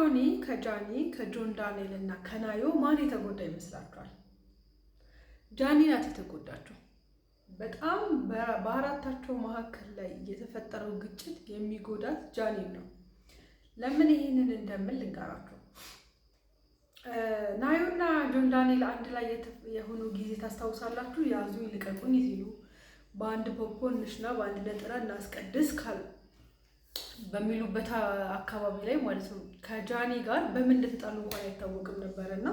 ከአዶኒ፣ ከጃኒ፣ ከጆን ዳንኤል እና ከናዮ ማን የተጎዳ ይመስላችኋል? ጃኒ ናት የተጎዳቸው። በጣም በአራታቸው መካከል ላይ የተፈጠረው ግጭት የሚጎዳት ጃኒን ነው። ለምን ይህንን እንደምል ልንገራችሁ። ናዮና ጆን ዳንኤል አንድ ላይ የሆኑ ጊዜ ታስታውሳላችሁ? ያዙ ይልቀቁኝ ሲሉ፣ በአንድ ፖፖ እንሽና፣ በአንድ ነጠላ እናስቀድስ በሚሉበት አካባቢ ላይ ማለት ነው። ከጃኒ ጋር በምን እንደተጣሉ እንኳን አይታወቅም ነበረ። እና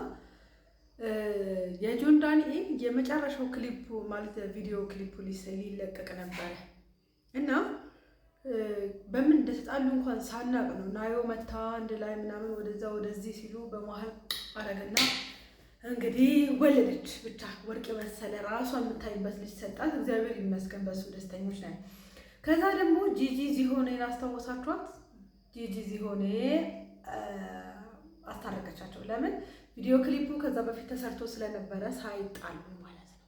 የጆን ዳንኤል የመጨረሻው ክሊፑ፣ ማለት ቪዲዮ ክሊፑ ሊለቀቅ ነበረ እና በምን እንደተጣሉ እንኳን ሳናቅ ነው ናዮ መታ አንድ ላይ ምናምን ወደዛ ወደዚህ ሲሉ በመሀል አረገና እንግዲህ ወለደች። ብቻ ወርቅ የመሰለ ራሷ የምታይበት ልጅ ሰጣት። እግዚአብሔር ይመስገን፣ በሱ ደስተኞች ነን። ከዛ ደግሞ ጂጂ ዚሆኔን አስታወሳችኋት? ጂጂ ዚሆኔ አስታረቀቻቸው። ለምን? ቪዲዮ ክሊፑ ከዛ በፊት ተሰርቶ ስለነበረ ሳይጣሉ ማለት ነው።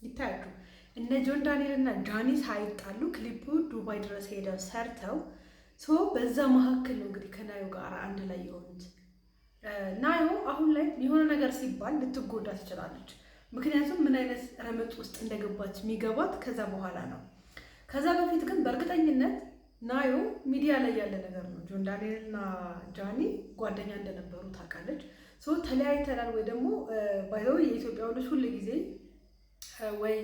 ይታያችሁ፣ እነ ጆን ዳንኤል እና ጃኒ ሳይጣሉ ክሊፑ ዱባይ ድረስ ሄደው ሰርተው፣ so በዛ መካከል ነው እንግዲህ ከናዮ ጋር አንድ ላይ የሆኑት። ናዮ አሁን ላይ የሆነ ነገር ሲባል ልትጎዳ ትችላለች። ምክንያቱም ምን አይነት ረመጥ ውስጥ እንደገባች የሚገባት ከዛ በኋላ ነው። ከዛ በፊት ግን በእርግጠኝነት ናዮ ሚዲያ ላይ ያለ ነገር ነው። ጆን ዳንኤል እና ጃኒ ጓደኛ እንደነበሩ ታውቃለች። So ተለያይተናል ወይ ደግሞ ባይዘው የኢትዮጵያ ወንዶች ሁል ጊዜ ወይ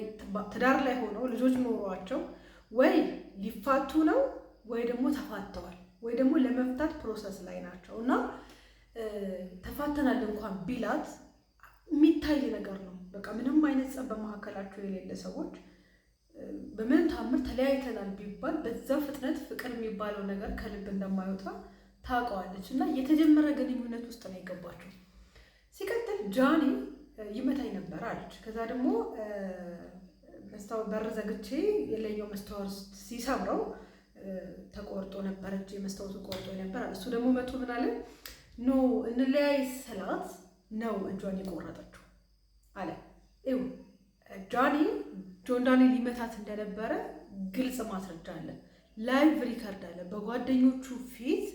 ትዳር ላይ ሆነው ልጆች ኖሯቸው ወይ ሊፋቱ ነው ወይ ደግሞ ተፋተዋል ወይ ደግሞ ለመፍታት process ላይ ናቸው። እና ተፋተናል እንኳን ቢላት የሚታይ ነገር ነው። በቃ ምንም አይነት ጸብ በመካከላቸው የሌለ ሰዎች በምንም ታምር ተለያይተናል ቢባል በዛ ፍጥነት ፍቅር የሚባለው ነገር ከልብ እንደማይወጣ ታውቀዋለች። እና የተጀመረ ግንኙነት ውስጥ ነው የገባቸው። ሲቀጥል ጃኒ ይመታኝ ነበር አለች። ከዛ ደግሞ መስታወት በር ዘግቼ የለየው መስታወት ሲሰብረው ተቆርጦ ነበር፣ እጄ መስታወቱ ቆርጦ ነበር አለ። እሱ ደግሞ መቶ ምን አለ? No፣ እንለያይ ስላት ነው እጇን የቆረጠችው አለ። ይኸው ጃኒ ጆን ዳንኤል ሊመታት እንደነበረ ግልጽ ማስረጃ አለ። Live record አለ። በጓደኞቹ ፊት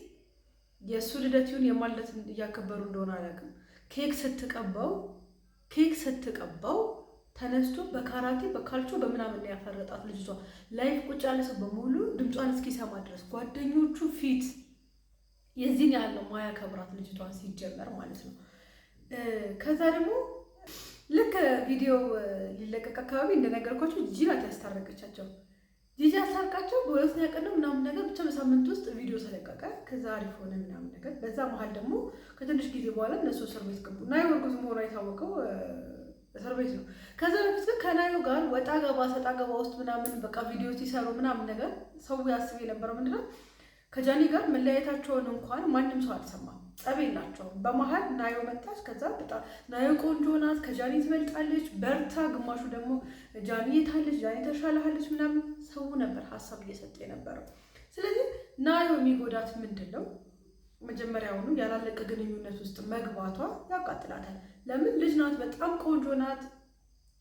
የእሱ ልደት ይሁን የማን ልደት እያከበሩ እንደሆነ አላውቅም። ኬክ ስትቀባው ተነስቶ በካራቴ፣ በካልቾ፣ በምናምን ያፈረጣት ልጅቷ። Live ቁጭ ያለ ሰው በሙሉ ድምጿን እስኪሰማ ድረስ ጓደኞቹ ፊት የዚህን ያህል ነው ማያከብራት ልጅቷን ሲጀመር ማለት ነው። ከዛ ደግሞ ልክ ቪዲዮ ሊለቀቅ አካባቢ እንደነገርኳቸው ጂጂ ናት ያስታረቀቻቸው። ጂጂ ያስታርቃቸው በሁለተኛ ቀን ነው ምናምን ነገር፣ ብቻ በሳምንት ውስጥ ቪዲዮ ተለቀቀ። ከዛ አሪፍ ሆነ ምናምን ነገር። በዛ መሀል ደግሞ ከትንሽ ጊዜ በኋላ እነሱ እስር ቤት ገቡ። ናዮ እርጉዝ መሆኗ የታወቀው እስር ቤት ነው። ከዛ በፊት ግን ከናዮ ጋር ወጣ ገባ ሰጣ ገባ ውስጥ ምናምን በቃ ቪዲዮ ሲሰሩ ምናምን ነገር ሰው ያስብ የነበረው ምንድነው? ከጃኒ ጋር መለያየታቸውን እንኳን ማንም ሰው አልሰማም። ጸብ የላቸውም። በመሀል ናዮ መጣች። ከዛ በጣም ናዮ ቆንጆ ናት፣ ከጃኒ ትበልጣለች፣ በርታ። ግማሹ ደግሞ ጃኒ የታለች፣ ጃኒ ተሻለሃለች ምናምን ሰው ነበር ሀሳብ እየሰጠ የነበረው። ስለዚህ ናዮ የሚጎዳት ምንድን ነው? መጀመሪያውኑ ያላለቀ ግንኙነት ውስጥ መግባቷ ያቃጥላታል። ለምን? ልጅ ናት፣ በጣም ቆንጆ ናት፣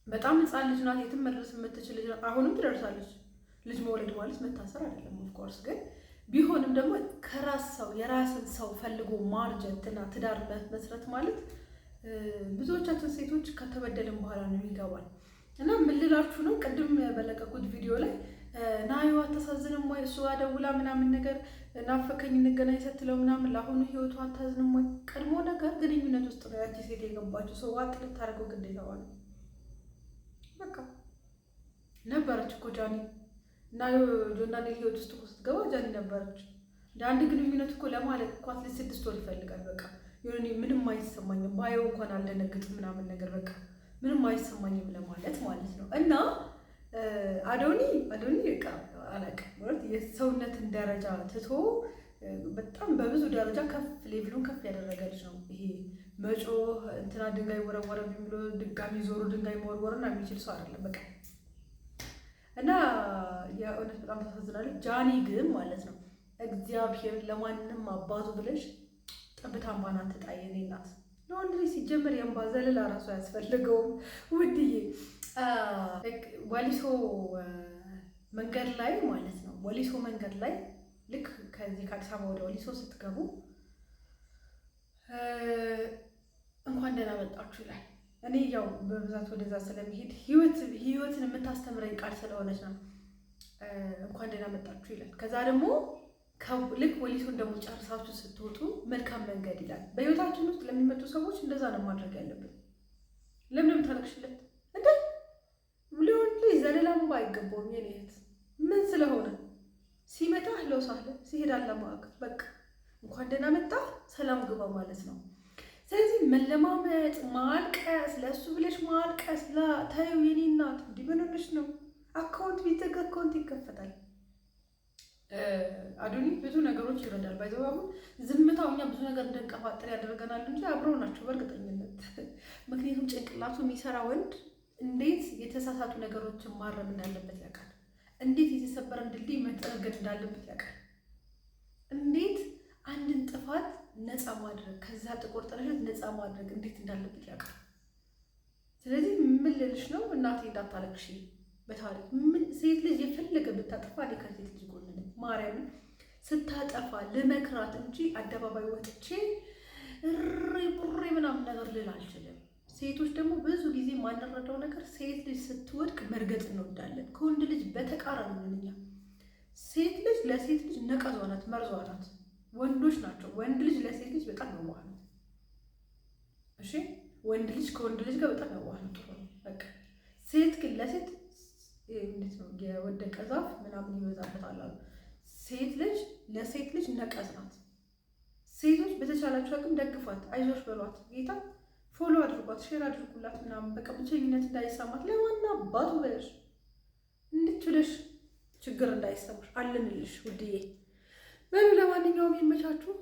በጣም ሕፃን ልጅ ናት፣ የትም መድረስ የምትችል ልጅ ናት። አሁንም ትደርሳለች። ልጅ መውለድ ማለት መታሰር አይደለም። Of course፣ ግን ቢሆንም ደግሞ ከራስ ሰው የራስን ሰው ፈልጎ ማርጀትና ትዳር መስረት ማለት ብዙዎቻችን ሴቶች ከተበደልን በኋላ ነው ይገባል። እና ምን ልላችሁ ነው፣ ቅድም በለቀኩት ቪዲዮ ላይ ናዩ አታሳዝንም ወይ? እሱ ጋር ደውላ ምናምን ነገር ናፈከኝ እንገናኝ ስትለው ምናምን ለአሁኑ ህይወቱ አታዝንም ወይ? ቀድሞ ነገር ግንኙነት ውስጥ ነው ያቺ ሴት የገባችው። ሰው ዋጥ ልታደርገው ግዴታዋ ነው። በቃ ነበረች እኮ ጃኒ እና ጆን ዳንኤል ህይወት ውስጥ እኮ ስትገባ ጃኒ ነበረች። እንደ አንድ ግንኙነት እኮ ለማለት እኮ at least 6 ወር ይፈልጋል። በቃ የሆነ ምንም አይሰማኝም፣ ባየው እንኳን አልደነግጥም ምናምን ነገር፣ በቃ ምንም አይሰማኝም ለማለት ማለት ነው። እና አዶኒ በቃ አላውቅም፣ ማለት የሰውነትን ደረጃ ትቶ በጣም በብዙ ደረጃ ከፍ level ኡን ከፍ ያደረገ ልጅ ነው። ይሄ መጮህ፣ እንትና ድንጋይ ወረወረ ብሎ ድጋሚ ዞሮ ድንጋይ መወርወርና የሚችል ሰው አይደለም። በቃ እና የእውነት በጣም ታሳዝናለች። ጃኒ ግን ማለት ነው እግዚአብሔር ለማንም አባቱ ብለሽ ጠብታ እንባን አትጣይ የኔ እናት። ለወንድ ልጅ ሲጀመር የእንባ ዘለላ ራሱ አያስፈልገውም ውድዬ። ወሊሶ መንገድ ላይ ማለት ነው፣ ወሊሶ መንገድ ላይ ልክ ከዚህ ከአዲስ አበባ ወደ ወሊሶ ስትገቡ እንኳን ደህና መጣችሁ ይላል። እኔ ያው በብዛት ወደዛ ስለሚሄድ ህይወት ህይወትን የምታስተምረኝ ቃል ስለሆነች ነው። እንኳን ደህና መጣችሁ ይላል። ከዛ ደግሞ ልክ ወሊሶን ደግሞ ጨርሳችሁ ስትወጡ መልካም መንገድ ይላል። በህይወታችን ውስጥ ለሚመጡ ሰዎች እንደዛ ነው ማድረግ ያለብን። ለምን የምታለቅሽለት እንደ ሊሆን ልጅ ዘለላም አይገባውም። የኔ እህት ምን ስለሆነ ሲመጣ ለውሳለ ሲሄድ አለማወቅ በቃ እንኳን ደህና መጣ ሰላም ግባ ማለት ነው። ስለዚህ መለማመጥ፣ ማልቀስ፣ ለእሱ ብለሽ ማልቀስ ተይው የኔ እናት፣ እንዲህ ምን ሆነሽ ነው? Account ቢዘጋ account ይከፈታል። አዶኒ ብዙ ነገሮች ይረዳል። By the way አሁን ዝምታው እኛ ብዙ ነገር እንድንቀባጥር ያደርገናል እንጂ አብረው ናቸው በእርግጠኝነት። ምክንያቱም ጭንቅላቱ የሚሰራ ወንድ እንዴት የተሳሳቱ ነገሮችን ማረም እንዳለበት ያውቃል። እንዴት የተሰበረን ድልድይ መጠገን እንዳለበት ያውቃል። እንዴት አንድን ጥፋት ነፃ ማድረግ፣ ከዛ ጥቁር ጥለሸት ነፃ ማድረግ እንዴት እንዳለበት ያውቃል። ስለዚህ ምን ልልሽ ነው እናቴ፣ እንዳታለቅሽ። በታሪክ ምን ሴት ልጅ የፈለገ ብታጠፋ እኔ ከሴት ልጅ ጎን ነኝ። ማርያምን ስታጠፋ ልመክራት እንጂ አደባባይ ወጥቼ እሪ ቡሬ ምናምን ነገር ልል አልችልም። ሴቶች ደግሞ ብዙ ጊዜ የማንረዳው ነገር ሴት ልጅ ስትወድቅ መርገጥ እንወዳለን። ከወንድ ልጅ በተቃራኒ ነን እኛ። ሴት ልጅ ለሴት ልጅ ነቀዟ ናት፣ መርዟ ናት። ወንዶች ናቸው። ወንድ ልጅ ለሴት ልጅ በጣም የዋህ ነው። እሺ፣ ወንድ ልጅ ከወንድ ልጅ ጋር በጣም የዋህ ነው። ጥሩ ነው። በቃ ሴት ግን ለሴት እንዴት ነው፣ የወደቀ ዛፍ ምናምን ይበዛበታል አሉ። ሴት ልጅ ለሴት ልጅ ነቀዝ ናት። ሴቶች በተቻላችሁ አቅም ደግፏት፣ አይዞሽ በሏት፣ ጌታ follow አድርጓት፣ share አድርጉላት ምናምን፣ በቃ ብቸኝነት እንዳይሰማት። ለዋና አባቱ ብለሽ እንድትብለሽ ችግር እንዳይሰማሽ አለንልሽ ውድዬ። በሉ ለማንኛውም ይመቻችሁ።